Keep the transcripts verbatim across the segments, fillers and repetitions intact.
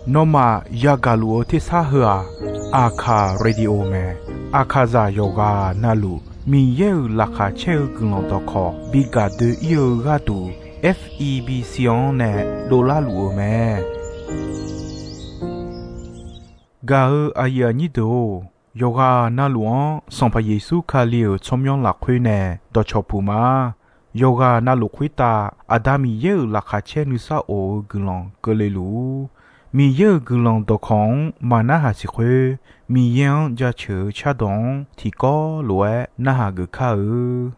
Nawmaf yagaq luf-eu tersar heu-aq, Aqkaq Radio mae. Aqkaqzaq yawqghaq navluf Miqyaer-euq laqkhaq caer-eu guiqlanq dawqkawq bi gaq doe-ir-eu gharduq, F E B C-anr nae dovlar luf-eu mae. Gaq-eu aqyuif aqnyir deuq-or, yawqghaq navluf-anr Sanqpaq Yeqsur Kali-euq tsawrmyanr lafkhoer nae dawqcawq puq ma. Yawqghaq navluf khoertav Aqda Miqyaer-euq laqkhaq caer nuisar of-eu guiqlanq keuvle luf-ur. Miqyaer-euq guiqlanq dawqkawq-anr maqnarhaq siq khoer, Miqyaer-anr jaceuq-eu cardawq-anr tiqkawv lof-aer narhaq geuf kar-eu.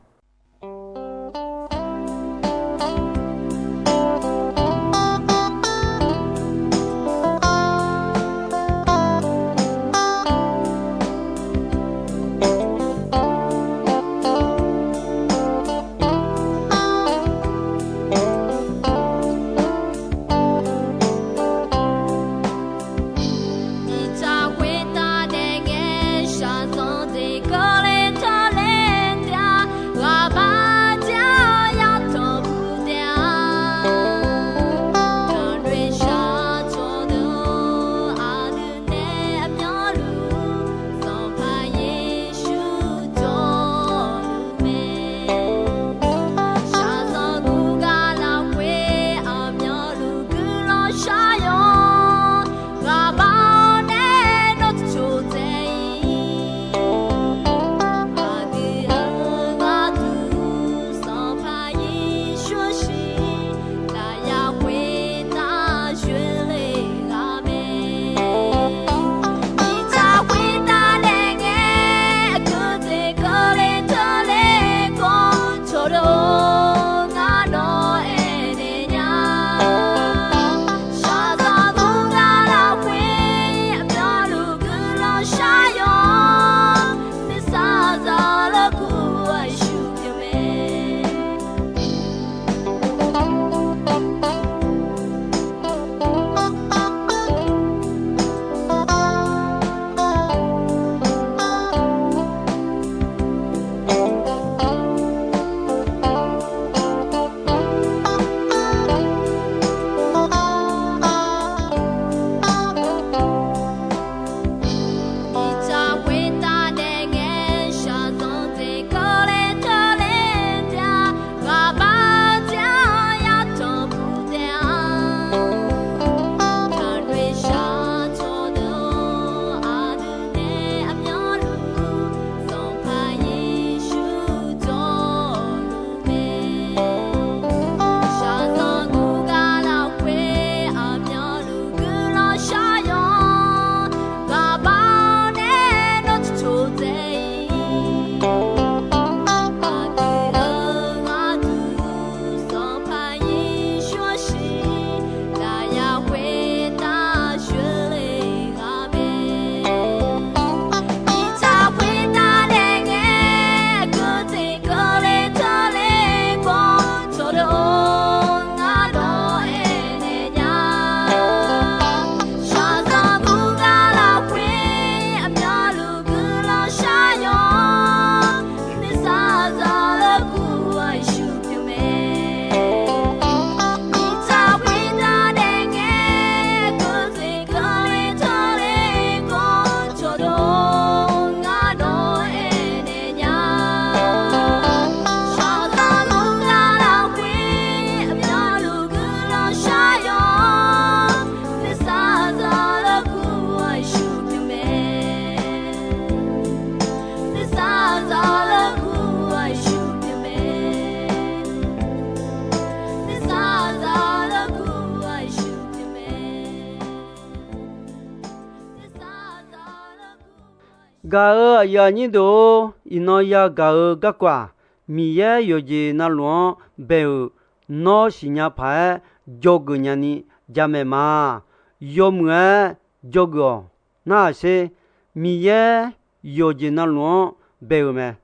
Gaq-euq aqyuif aqnyir deuq-or, iqnan yagaq-eu garkawv-aq, Miqyaer yawqjeq navluf-anr bae-euq nawr siqnya paq-aer dzawgeuf nyani jamaeq ma. Yawmuiq-aer dzawgeuf-awq. Narhaq sher, Miqyaer yawqjeq navluf-anr bae-euq mae.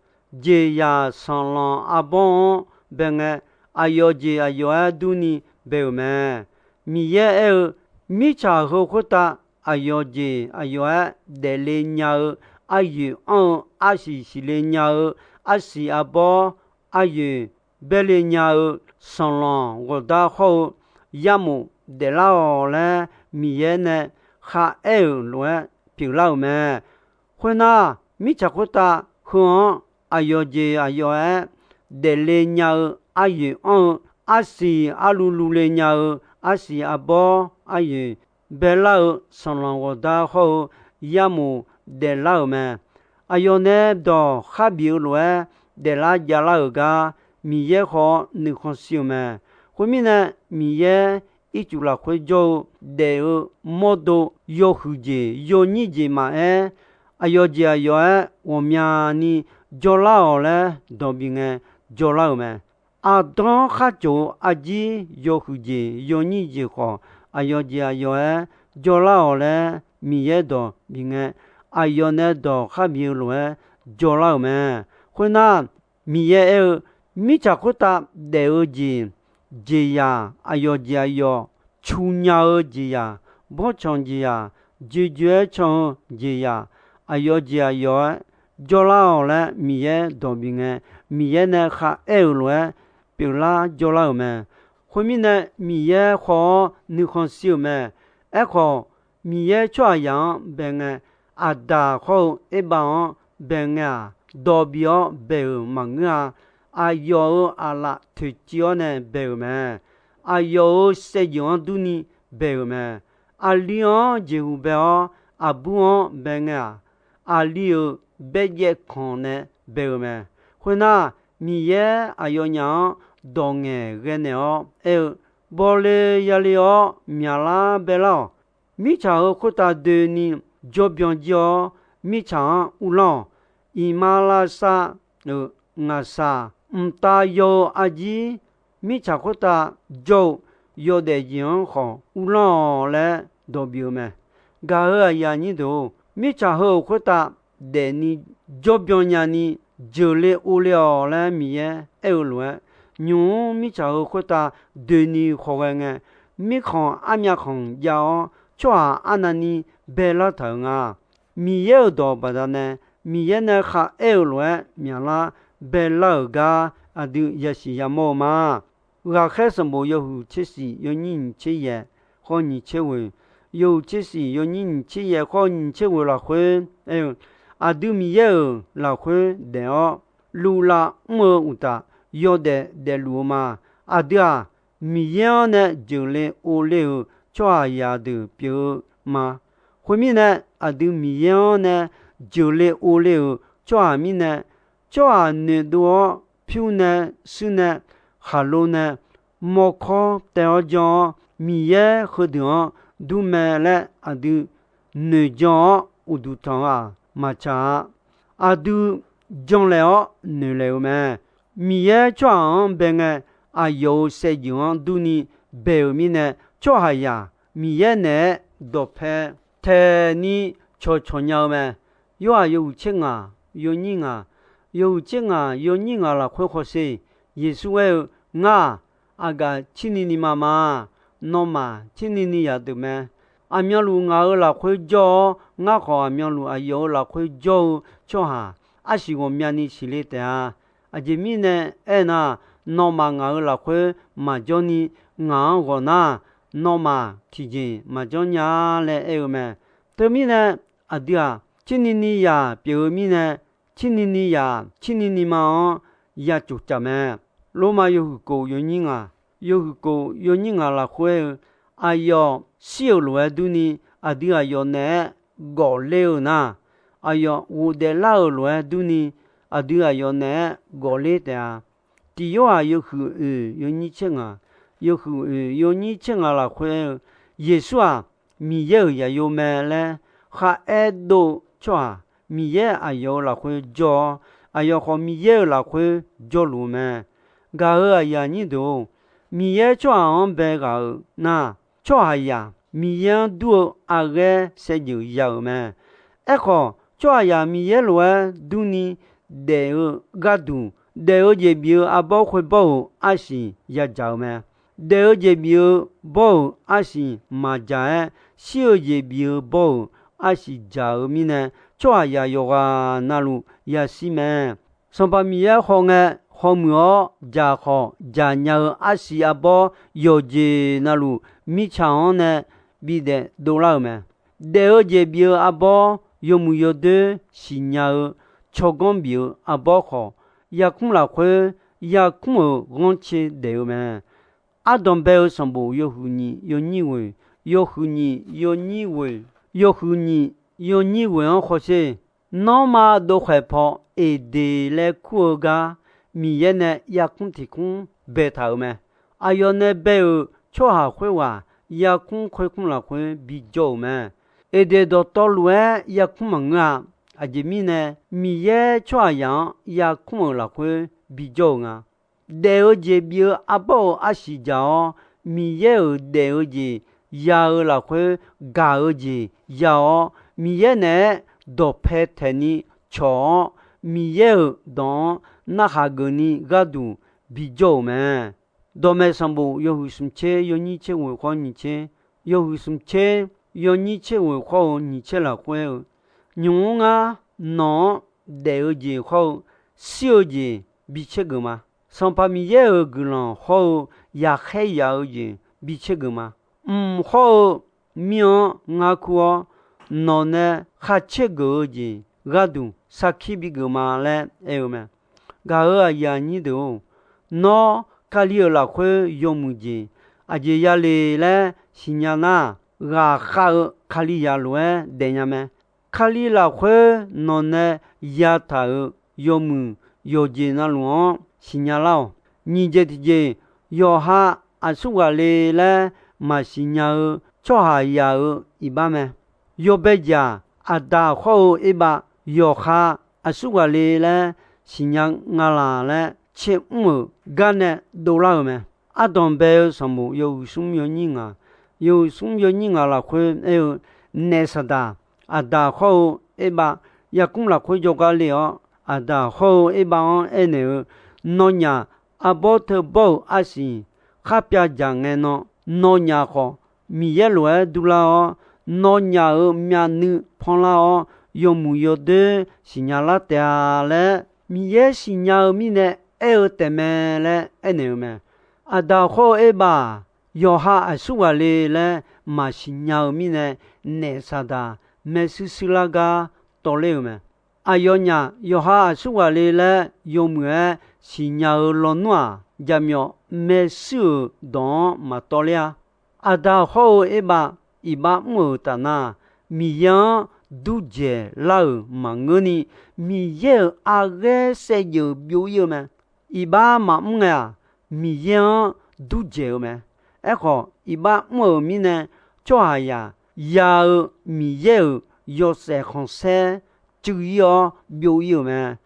Jeqzaq sanqlanq arbawr-anr bae ngae, aqyawf jeq aqyawf-aer durni bae-euq mae. Miqyaer aer-eu, mirtsaq heu khoertav aqyawf jeq aqyawf-aer daefle nya-eu, aryoeq anr-eu, arsiq siqle nya-eu, arsiq arbawr, aryoeq baerle nya-eu, sanqlanq ghawqdar hawr-eu, yarmof daeflar-awq laer Miqyaer nae kharaer-euq lof-aer pyeuflar-euq mae. Khoernar, mirtsaq khoertav heu-anr aqyawf jeq aqyawf-aer daefle nya-eu, aryoeq anr-eu, arsiq arluv luvle nya-eu, arsiq arbawr aryoeq baelar-eu, sanqlanq ghawqdar hawr-eu yarmof daeflar-euq mae. Aqyawf nae dawq kharbif-eu lof-aer daeflar javlar-euq gar Miqyaer khawf-awr nuikhanr shir-eu mae. Khoermirnae, Miqyaer ircuf lafkhoer jawr-eu daef-eu mawrdo yawhuiq jeq yawnyir jeq maqaer, aqyawf jeq aqyawf-aer ghawqmyani jawrlar-awq laer dawq bif ngae jawrlar-euq mae. Aqdanr kharcoq-eu arjir yawhuiq jeq yawnyir jeq khawf, aqyawf jeq aqyawf-aer jawrlar-awq laer Miqyaer dawq bif ngae, aqyawf nae dawq kharbif-eu lof-aer jawrlar-euq mae. Khoernar, Miqyaer aer-eu, mirtsaq khoertav daef-eu jeq, jeqzaq, aqyawf jeq aqyawf cu nya-eu jeqzaq, bawrtsanq jeqzaq, joejoe-aer can-eu jeqzaq, aqyawf jeq aqyawf-aer jawrlar-awq laer Miqyaer dawq bif ngae, Miqyaer nae kharaer-euq lof-aer pyeuflar jawrlar-euq mae. Khoermirnae, Miqyaer khawf-awr nuikhanr shir-euq mae. Aerkhawf, Miqyaer tsawrhaqzaq-anr bae ngae, Aqdaq hawr-eu Erbav-anr bae ngae-aq, dawq bif-awr bae-euq maqngeur-a. Aqyawf-euq aqlaf toeqciv-awr nae bae-euq mae. Aqyawf-euq saevdzeuf-anr durni bae-euq mae. Aqli-anr jeqhu bae-awr, aqbur-anr bae ngae-aq, aqli-euq baerjaev kanq nae bae-euq mae. Khoernar, Miqyaer aqyawfnyaf-anr dawq ngaeqghae naeq-awr aer-eu, bawle yale-awr myaqlar baelar-awq. Mirtsaq heu khoertav doeni jawrbyan jir-awr, mirtsaq-anr uvlanr-awq. Iqmalavshav-euq ngaqshaq mqtav yaw-eu arjir, mirtsaq khoertav jawr-eu yawdaef jeq-anr khawf uvlanr-awq laer dawq bif-eu mae. Gaq-euq aqyuif aqnyir deuq-or, mirtsaq heu-euq khoertav daefni jawrbyan nyani jeuqle ovle-awq laer Miqyaer aer-eu lof-aer, nymq-mr mirtsaq heu khoertav doeni khawghae ngae, mirkhanq armyav khanq jav-awr tsawrhaq arnavni baelar taq-euq nga. Miqyaer-euq dawq baqdanae, Miqyaer nae kharaer-euq lof-aer myaqlar baelar-euq gar aqdui yasiq yamawr-eu ma. Ghaqkhaer sanqbof yawhuiq tser shif yawnyir nyiq tser yaeq khawr nyiq tser ghoeq, yawhuiq tser shif yawnyir nyiq tser yaeq khawr nyiq tser ghoeq lafkhoer aer-eu, aqdui Miqyaer-euq lafkhoer daef-awr, luvlav mr-eu uqtaf, yawdaef daefluf-eu ma. Aqdui-aq, Miqyaer-anr nae jeuqle ovle-euq tsawrhaqzaq deuq pyeuf-eu ma. Khoermirnae, aqdui Miqyaer-anr nae jeuqle ovle-euq tsawrhaq mirnae, tsawrhaq noeqdov-awr pyur nae, shuir nae, khaqlo nae, mawrkawr taev-awr jan-awr, Miqyaer heudeuq-anr dur mae laer aqdui noeqjan-awr uqduq tanq-eu-aq maqtsaq-a. Aqdui janlaeq-awr noeqlaeq-eu mae. Miqyaer tsawrhaq-anr bae ngae, aqyawf-euq saevdzeuf-anr durni bae-euq mirnae, tsawrhaqzaq Miqyaer naeq-aer dawqpae taeqni cawqcawq nya-eu mae. Yorhaq yawhuiq tser ngaq yawnyir ngaq, yawhuiq tser ngaq yawnyir ngaq lafkhoer hawsher. Yeqsur aer-eu, Ngar-aq, aqgaf cirni ni ma ma. Nawmaf cirni ni zaq deuq mae. Aqmyanluf ngaq-euq lafkhoer jawr-awr, ngar khawf aqmyanluf aqyawf-euq lafkhoer jawr-eu tsawrhaq, arsiq ghawqmyani siqle taef-a. Aqjeq mirnae aernar, nawmaf ngaq-euq lafkhoer maqjawr ni ngaq-anr ghawq nar, nawmaf tiqjeq maqjanr nya laer aer-eu mae. Teumirnae, aqdui-aq, cirni ni zaq pyeuf-eu mirnae, cirni ni zaq cirni ni ma-anr ya cof caf mae. Lormav yawhuiq kof yawnyir ngaq, yawhuiq kof yawnyir ngaq lafkhoer-eu, aqyawf shir-euq lof-aer durni, aqdui aqyawf naeq-aer gawfler-eu nar, aqyawf ghofdaef lar-euq lof-aer durni, aqdui aqyawf naeq-aer gawfler taef-a. Tiq Yorhaq yawhuiq oeq yawnyir tser ngaq, yawhuiq oeq yawnyir tser ngaq lafkhoer-eu, Yeqsur-aq, Miqyaer-euq zaqyo mae laer kharaer dov-eu tsawrhaq, Miqyaer aqyawf-euq lafkhoer jawr-awr, aqyawf khawf Miqyaer-euq lafkhoer jawrluf-eu mae. Gaq-euq aqyuif aqnyir deuq-or, Miqyaer tsawrhaq-anr bae ghaq-euq nar, tsawrhaqzaq Miqyaer-anr dur-eu aqghaer saevdzeuf ya-euq mae. Aerkhawf, tsawrhaqzaq Miqyaer lof-aer durni daef-eu gharduq, daef-eu jeq bif-eu arbawr khoerbawr-euq arsiq yadzaq-euq mae. Daef-eu jeq bif-eu bawr-euq arsiq maqdzaq-aer, shir-eu jeq bif-eu bawr-euq arsiq dzaq-eu mirnae, tsawrhaqzaq yawqghaq navluf yashir mae. Sanqpaq Miqyaer khawf ngae, hawmuiq-awr, dzaq khawf dzaq nya-eu arsiq arbawr yawqjeq navluf, mirtsaq-anr nae bidaef dovlar-euq mae. Daef-eu jeq bif-eu arbawr, yawmuiq yawdoer siqnya-eu tsawrganr bif-eu arbawr khawf, yarkmr lafkhoer yarkmr-euq ghanrcae daef-eu mae. Ardanq bae-eu sanqbof yawhuiq nyiq yawnyir ghoeq, yawhuiq nyiq yawnyir ghoeq, yawhuiq nyiq yawnyir ghoeq-anr hawsher. Nanrma dovkhaeq paw Eqdeq laer kur-eu gar Miqyaer nae yarkmr tiq kmr baetaq-euq mae. Aqyawf nae bae-euq tsawrhaq khoerghaq yarkmr khoerkmr lafkhoer bijawr-euq mae. Eqdeq dawqtawvluf-aer yarkmr maqngeur-a. Aqjeq mirnae, Miqyaer tsawrhaqzaq-anr yarkmr-euq lafkhoer bijawr-euq nga. Daef-eu jeq bif-eu arbawr-euq arsiq dzaq-awr, Miqyaer-euq daef-eu jeq ya-eu lafkhoer gaq-eu jeq ya-awr, Miqyaer naeq-aer dawqpae taeqni cawq-awr, Miqyaer-euq dawq-anr narhaq geufni gharduq bijawr-euq mae. Dawqmaeq sanqbof yawhuiq smq tser yawnyir tser ghoeq khawr nyiq tser, yawhuiq smq tser yawnyir tser ghoeq khawr-eu nyiq tser lafkhoer-eu, nymq-mr ngar nawq-anr daef-eu jeq hawr-eu shir-eu jeq bi caer geuf ma. Sanqpaq Miqyaer-euq guiqlanq hawr-eu yaqkhaer yaf-eu jeq bi caer geuf ma. Mq hawr-eu mir-anr ngar kur-awr, nawq nae khar caer geuf-eu jeq gharduq sarkir bigeuf ma laer aer-eu mae. Gaq-euq aqyuif aqnyir deuq-or, nawr Kali-euq lafkhoer yawmuiq jeq aqjeq yale laer siqnya nar, ghaqkhav-eu Kalizaq lof-aer daefnya mae. Kali lafkhoer nawq nae yataq-euq yawmuiq yawqjeq navluf-anr siqnya lar-awq. Nyiq jeq tiqjeq, yawqha aqsurghaq le laer maqsiq nya-eu tsawrhaqzaq-euq iqbax mae. Yawbae jaq Aqdaq hawr-eu Erbav yawqha aqsurghaq le laer siqnya nga laq laer caermr-euq gar nae dovlar-euq mae. Ardanq bae-eu sanqbof yawhuiq smr yawnyir ngaq, yawhuiq smr yawnyir ngaq lafkhoer aer-eu, naef Saqdaq, Aqdaq hawr-eu Erbav yarkmr lafkhoer jawrgar le-awr, Aqdaq hawr-eu Erbav-anr aernaeq-eu, nawnyaf arbawr teubawr-euq arsiq khar pyav dzaq ngae nan, nawnyaf khawf Miqyaer lof-aer durlar-awr, nawnyaf-euq myavnuiv panlar-awr, yawmuiq yawdoer siqnya lar taef-a laer, Miqyaer siqnya-eu mirnae aer-eu taefmae laer aernaeq-eu mae. Aqdaq hawr-eu Erbav-aq, yawqha aqsurghaq le laer maqsiq nya-eu mirnae, naef Saqdaq maershuir shuir lar gar tawvler-euq mae. Aqyawfnyaf yawqha aqsurghaq le laer yawmuiq-aer siqnya-eu lawnmr-aq, jaqmyawf maershuir-euq dawq-anr maqtawvler-a. Aqdaq hawr-eu Erbav iqbax mr-euq taf nar, Miqyaer-anr dur dzaeq lar-euq maqngeurni, Miqyaer-euq arghaer saevdzeuf byov ir-eu mae. Iqbax maqmr ngae-aq, Miqyaer-anr dur dzaeq-eu mae. Aerkhawf, iqbax mr-euq mirnae, tsawrhaqzaq ya-eu Miqyaer-euq yawshaef khanqsaer cuiv ir-awr byov ir-euq mae.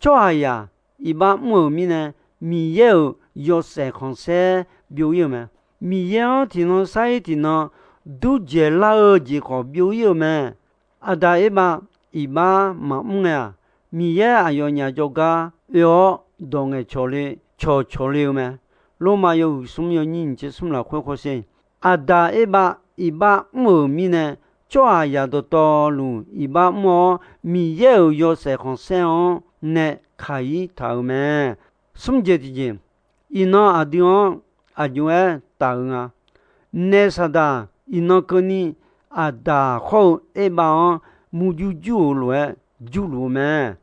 Tsawrhaqzaq iqbax mr-euq mirnae, Miqyaer-euq yawshaef khanqsaer byov ir-euq mae. Miqyaer-anr tiqnan sar ir tiqnan dur dzaeq lar-eu jeq khawf byov ir-euq mae. Aqdaq Erbav iqbax maqmr ngae-aq, Miqyaer aqyawfnyaf jawrgar oe-awr dawq ngaeqcawq le cawqcawq le-eu mae. Lormav yawhuiq smr yawnyir nyiq tser smr lafkhoer hawsher. Aqdaq Erbav iqbax mr-euq mirnae, tsawrhaqzaq dawqtawvluf iqbax mr-awr, Miqyaer-euq yawshaef khanqsaer-anr nae kaq ir taq-euq mae. Smr jeq tiqjeq, iqnan aqdui-anr aqjox-aer taf-eu nga. Naef Saqdaq iqnan keuvni Aqdaq hawr-eu Erbav-anr murjur jur-euq lof-aer jurluf-eu mae.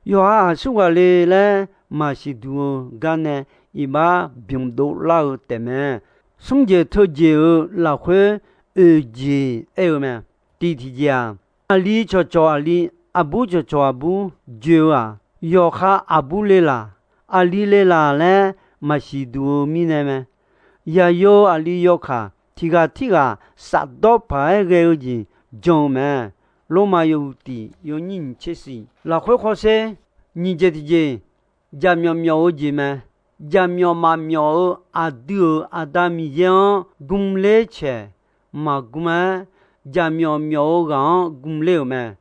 Yawqha aqsurghaq le laer maqsiq duq-eu gar nae iqbax byanq dovlar-eu taefmae. Smr jeq teujeq-euq lafkhoer oeq jeq aer-eu mae. Tiq tiqjeq-aq, aqli cawqcawq aqli, aqbur cawqcawq aqbur joe-eu-aq, yawqha aqbur le laq, aqli le laq laer maqsiq duq-eu mirnae mae. Yaqyo aqli yawkaq tiq ghaq tirghaq shafdawr paq-aer ghae-eu jeq jan-eu mae. Lormav yawhuiq tiq yawnyir nyiq tser siq lafkhoer hawsher. Nyiq jeq tiqjeq, jaqmyawf myawf-eu jeq mae. Jaqmyawf maqmyawf-eu aqdui-euq Aqda Miqyaer-anr gmler caeq maqgm-aer, jaqmyawf myawf-eu ghaq-anr gmler-euq mae.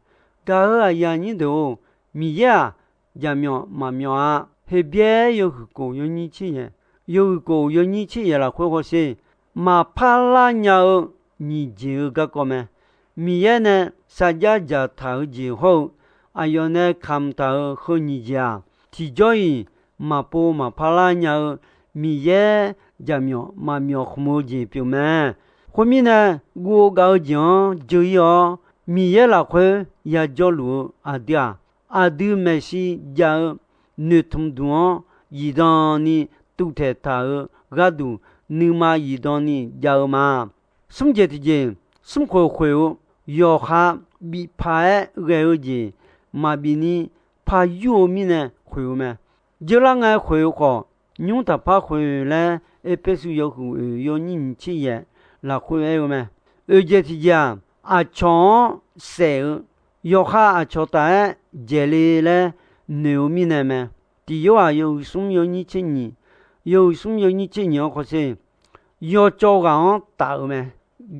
Gaq-euq aqyuif aqnyir deuq-or, Miqyaer-aq, jaqmyawf maqmyawf-a. Heqbyaer yawhuiq kof yawnyir tser yaeq, yawhuiq kof yawnyir tser yaeq lafkhoer hawsher. Maqpar lar nya-eu nyiq jeq-eu garkawv mae. Miqyaer nae sarjax dzaqtaq-eu jeq hawr-eu, aqyawf nae kamq taq-euq heu nyiq jeq-aq, tiqjawr-iq maqpov maqpar lar nya-eu Miqyaer jaqmyawf maqmyawf khmq-eu jeq pyeuf mae. Khoermirnae, guv-eu gav-eu jeq-anr jeu-ir-awr, Miqyaer lafkhoer yajawrluf-eu aqdui-aq, aqdui maeqshi jav-eu noeqtmq duq-anr zifdan ni tuvtaeq taq-euq gharduq, nuima zifdan ni jav-eu ma. Smr jeq tiqjeq, smr khoeq khoeq-eu yawqha bif paq-aer ghae-eu jeq maqbif ni par yur-eu mirnae khoeq-eu mae. Jeular ngae khoeq-eu khawf, nymr taqpar khoeq laer Erpersu yawhuiq oeq yawnyir nyiq tser yaef lafkhoer aer-eu mae. Oeq jeq tiqjeq-aq, aqcawq-anr saef-eu, yawqha aqcawq taf-aer dzaeqle laer noeq-eu mirnae mae. Tiq Yorhaq yawhuiq smr yawnyir tser nyiq, yawhuiq smr yawnyir tser nyiq-anr khawf sher, yawcawv ghaq-anr taf-eu mae.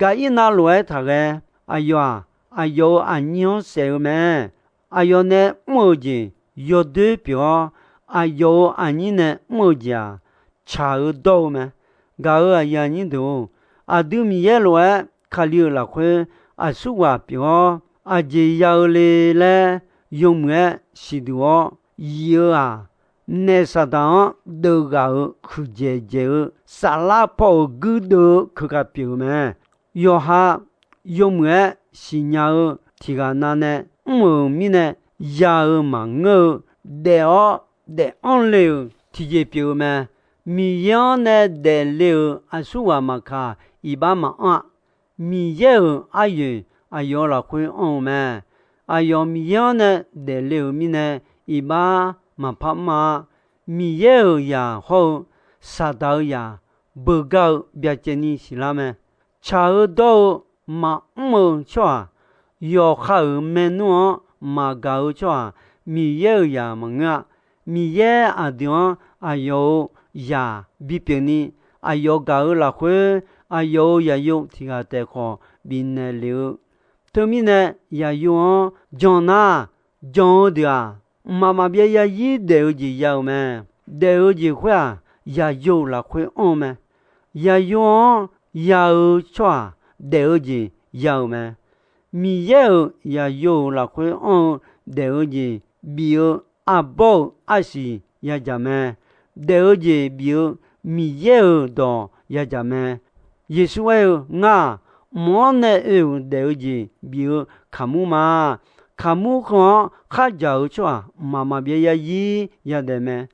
Gaqirnav lof-aer taqghae. Aqyawf-aq, aqyawf-euq aqnyir-anr saef-eu mae. Aqyawf nae mr-euq jeq yawdoer pyeuf-awr, aqyawf-euq aqnyir nae mr-eu jeq-aq, tsaq-eu dawr-eu mae. Gaq-euq aqyuif aqnyir deuq-or, aqdui Miqyaer lof-aer Kali-euq lafkhoer aqsurghaq pyeuf-awr, aqjeq ya-eu le laer yawmuiq-aer siqduq-awr yif-eu-aq, naef Saqdaq-anr deuv ghaq-euq huiqdzaeq dzaeq-eu saflar paw-euq guirdeuv-eu keuka pyeuf-eu mae. Yawqha yawmuiq-aer siqnya-eu tiq ghaq nav nae mr-euq mirnae ya-eu maqngeur-eu, daef-awr daef-anr le-euq tiqjeq pyeuf-eu mae. Miqyaer-anr nae daefle-euq aqsurghaq maqkaq, iqbax maqanr-a. Miqyaer-euq aryoeq aqyawf-euq lafkhoer anr-eu mae. Aqyawf Miqyaer-anr nae daefle-euq mirnae, iqbax maqpar mr-a. Miqyaer-euq zaq hawr-eu Saqdaq-euq zaq beugar-eu byacaev ni siqlar mae. Tsaq-eu dawr-eu maqmr-eu tsawrhaq, yawqha-euq maernmr-anr maqgaq-eu tsawrhaq, Miqyaer-euq zaq maqngeur-a. Miqyaer aqdui-anr aqyawf-euq zaq bipyeuf ni, aqyawf gaq-eu lafkhoer aqyawf-euq zaqyo tiq ghaq taef khawf bifnaeq lef-eu. Teumirnae, zaqyo-anr jan nar, jan-eu deuq-aq, mqmaq maqbyav yarzir daef-eu jeq ya-euq mae. Daef-eu jeq khoer-aq, zaqyo lafkhoer anr-eu mae. Zaqyo-anr ya-eu tsawrhaq daef-eu jeq ya-euq mae. Miqyaer-euq zaqyo-euq lafkhoer anr-eu daef-eu jeq bif-eu arbawr-euq arsiq yadzaq mae. Daef-eu jeq bif-eu Miqyaer-euq dawq yadzaq mae. Yeqsur aer-eu, Ngar-aq, mq-anr nae oe-euq daef-eu jeq bif-eu kaqmur ma. Kaqmur heu-anr khardzaq-eu tsawrhaq mqmaq maqbyav yarzir yadaef mae.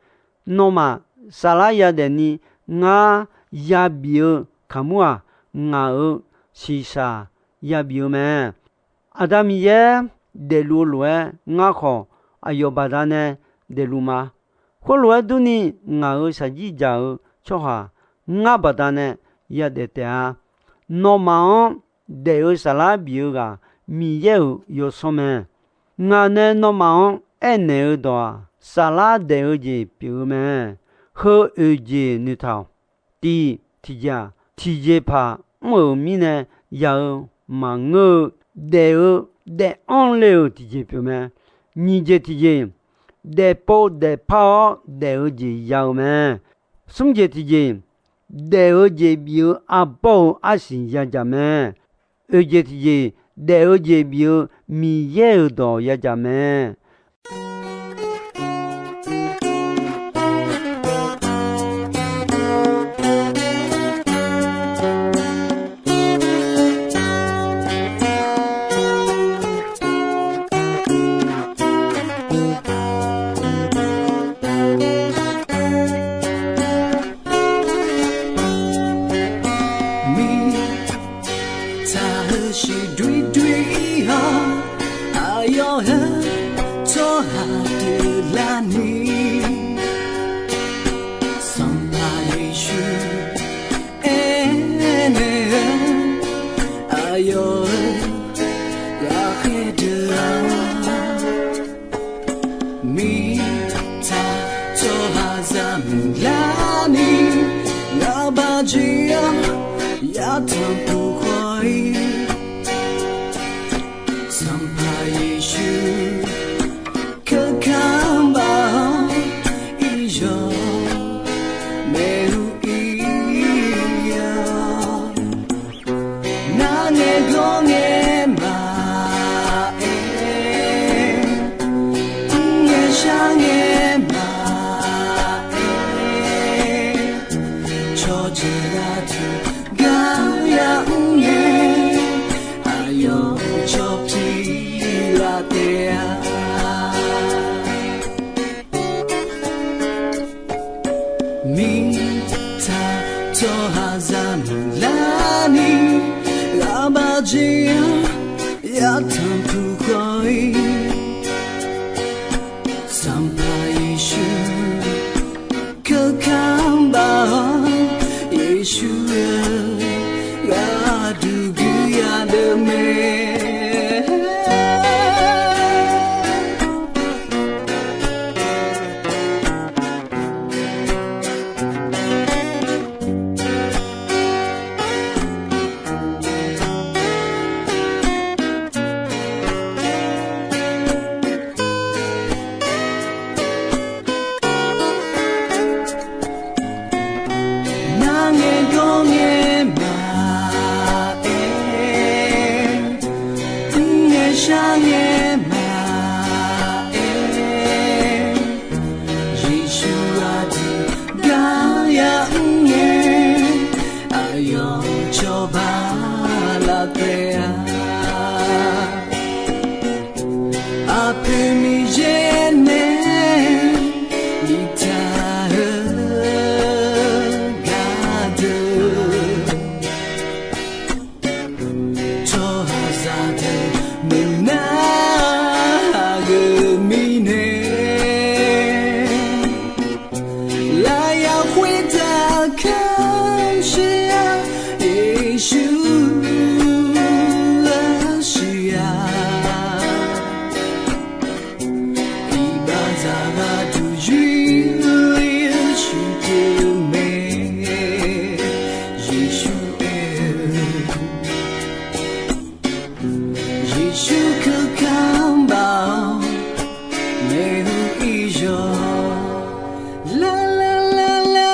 Nawmaf saflar yadaef ni ngar yabif-eu kaqmur-aq, ngaq-euq shiqshaq yabif-eu mae. Aqda Miqyaer daefluf-eu lof-aer ngar khawf aqyawf baqdanae daefluf ma. Khoerlof-aer durni, ngaq-euq shaqjir dzaq-eu tsawrhaq ngar baqdanae yadaef taef-a. Nawmaf-anr daef-eu saflar bif-eu ghaq Miqyaer-euq yawsanr mae. Ngaq nae nawmaf-anr aernaeq-eu dawq-aq, saflar daef-eu jeq pyeuf-eu mae. Heu oeq jeq noeqtaq-awq. Tiq, tiqjeq-aq, tiqjeqpaq mr-euq mirnae ya-eu maqngeur-eu, daef-eu daef-anr le-euq tiqjeq pyeuf mae. Nyiq jeq tiqjeq, daefpov daefpar-awr daef-eu jeq ya-eu mae. Smr jeq tiqjeq, daef-eu jeq bif-eu arbawr-eu arsiq yadzaq mae. Oeq jeq tiqjeq, daef-eu jeq bif-eu Miqyaer-euq dawq yadzaq mae. Mirtsaq heushiq doer doer-awr, aqyawf heu tsawrhaq deuq larni, Sanqpaq Yeqsur aernaeq-eu, aqyawf-euq ghaqkhaer deuq-aq, mirtsaq tsawrhaqzaq muiqlarni, ngaq baq jeq-awr yatanq puq khawf-ir, Sanqpaq Yeqsur keuka baq-awr, iqyawq maeq-eu ir-awq. Nar ngaeqgawr ngaeq maqaer, mr ngaeqshar ngaeq maqaer, Larni ghaq baqjeq-anr yatanq puq khawf-ir, Sanqpaq Yeqsur keuka baf-awr, Yeqsur-eu gharduq guiqya deuq mae. Nar ngaeqdawr ngaeq maqaer, mrngaeq shar ngaeq maqaer, Yeqsur aqdui gar yamr ngae, aqyawf cawba laf taef-a. Aqpoeq Miqyaer nae biftaq-eu gardeuq, tsawrhaqzaq deuq maeqnar gheu mirnae, lafyaq khoertaq kamshaer-a, Yeqsur arsiq-a. Iqbaxzaq gharduq yur-ir-eu shuqteu mae. Yeqsur aer-eu, Yeqsur keuka baf-awr, maeqhu iryawq lar lar lar lar.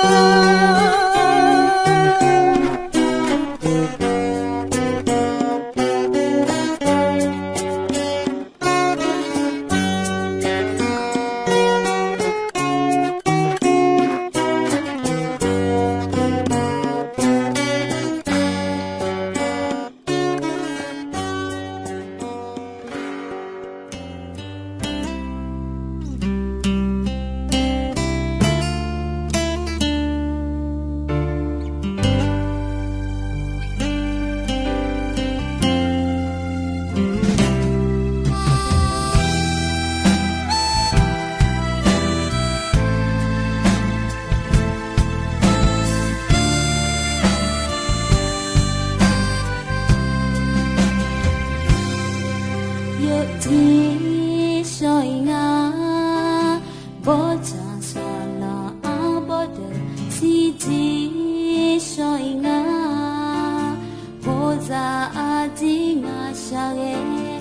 Yawqjeq shawr-ir nga, bawrtsanq saqlaq arbawr deuq shirjeq shawr-ir nga. Hawzaq arjir ngaq shaqghae,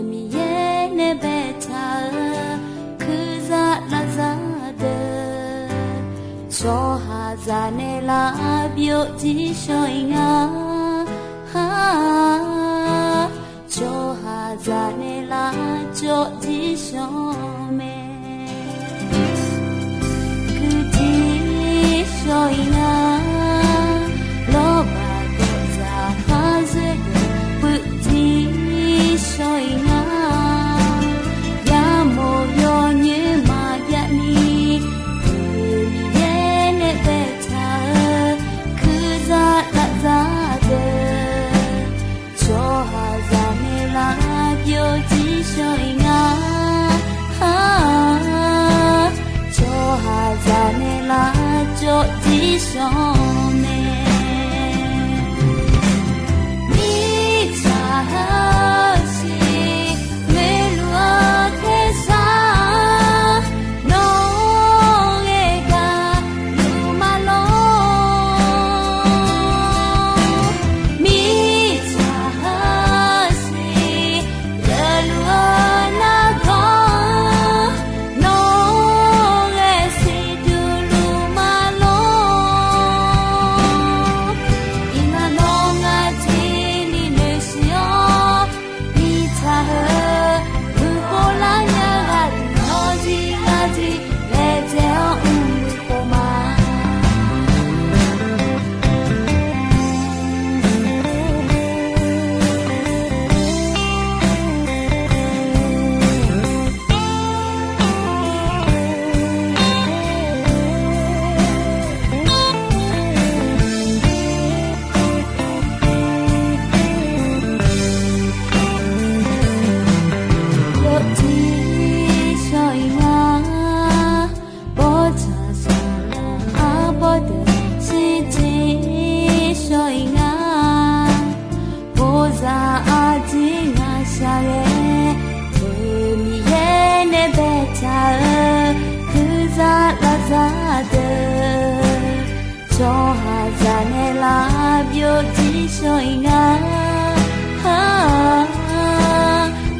Miqyaer nae baetaq-eu kurzaq lafzaq deuq, tsawrhaqzaq nae lavbyov jir shawr-ir nga. Tsawrhaqzaq nae lavcawv jir shawr mae. Kuiqjir shawr-ir nga, lawrbaq dawqzaq khar zoer deuq puivjir shawr-ir nga. Yamawr yawnyoer maqjav ni, Miqyaer nae baetaq-eu kurzaq lafzaq deuq, tsawrhaqzaq nae lavbyov jir shawr-ir nga. Tsawrhaqzaq nae lavcawv jir shawr mae. Mirtsaq heusiq ghaeluf-eu tersar, nawq-eu ghae gaqluf ma lor. Mirtsaq heusiq ghaeluf-eu nargawr, nawq-eu ghae siqduq luf ma lor. shawr-iq nga.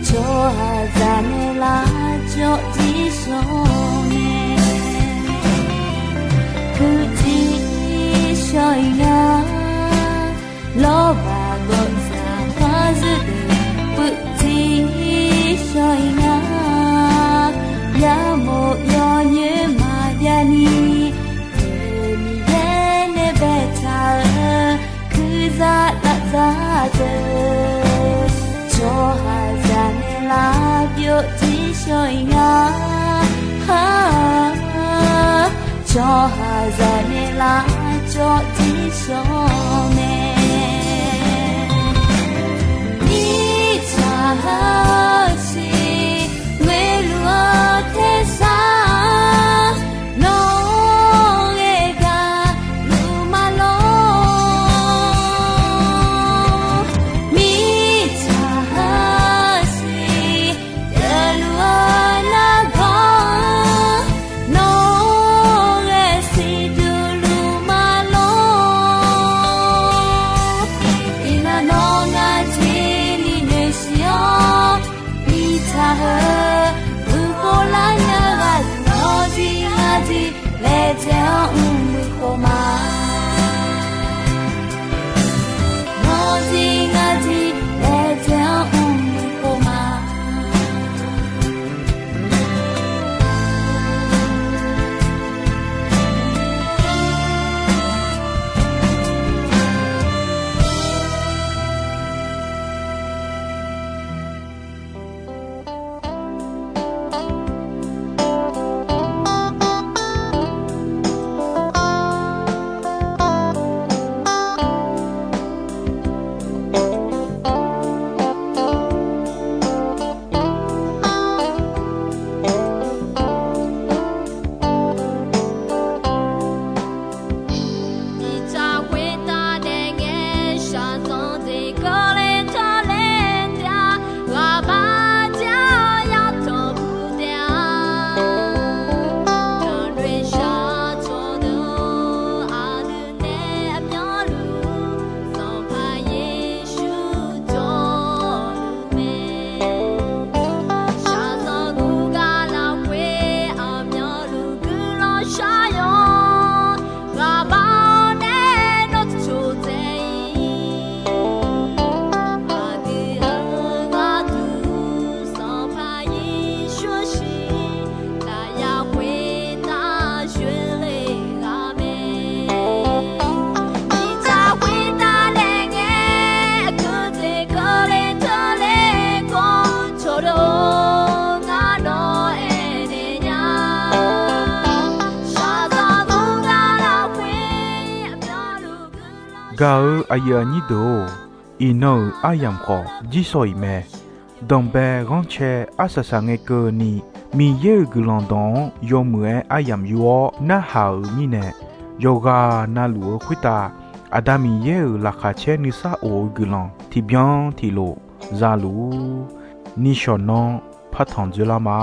Tsawrhaqzaq nae lavjawr jir shawr mae. Puivjir shawr-iq nga. Lawrbaq gawqzaq khar zeur deuq puivjir shawr-iq nga. Yamof yawnyoer maqjav ni, Miqyaer nae baetaq-eu kuirzaq lavzaq deuq, tsawrhaqzaq nae lavbyov jir shawr-iq nga. Tsawrhaqzaq nae lavjawr jir shawr mae. Mirtsaq heusiq ngoeqluf-eu tersar, nawr-eu ghae gaqluf ma lor. Mirtsaq heusiq yaeqluf-eu nargawr, nawr-eu ghae siqduq luf ma lor. Iqnan nawr ngar jeq ni noeqsiq-awr, mirtsaq heu uqkhov lar nya ghaq, nawr jir ngar jir laejae-anr mrmuiq khof ma. Nawr jir ngar jir laejae-anr mrmuiq khof ma. Mirtsaq khoertav daef ngae, shaqzanq jeq keuvle tawle taef-a. Ghaqbaq jav-eu yatanq puq taef-a. Yaqnoeq shaq cawqdeuq-or, aqdui nae aqmyanluf Sanqpaq Yeqsur jawrluf mae. Shaqzanq guv gar lafkhoer aqmyanluf guiqlanq shar-awr, ghaqbaq nae nawr tiqcoq tsaev-ir. Aqdui-euq gharduq Sanqpaq Yeqsur shiq lafyaq khoertav shoerle ghaq mae. Mirtsaq khoertav daef ngae, keujeq keuvle tawle kawv cawqdeuq-or, ngar nawq aernaeq nya. Shaqzanq guv gar lafkhoer aqmyanluf guiqlanq shar-awr. Gaq-eu aqyuif aqnyir deuq-or, iqnan-euq aryamq khawf jir shawr-iq mae. Danqbae ghanrcae arsaq saq ngae keuvni, Miqyaer-euq guiqlanq dawq-anr yawmuiq-aer aryamq yur-awr narhaq-euq mirnae, yawqghaq na luf-eu khoertav Aqda Miqyaer-euq laqkhaq caer nuisar of-eu guiqlanq tiqbyan tiqlof za luf-ur. Nishawq nanr partanq dzoerlar ma.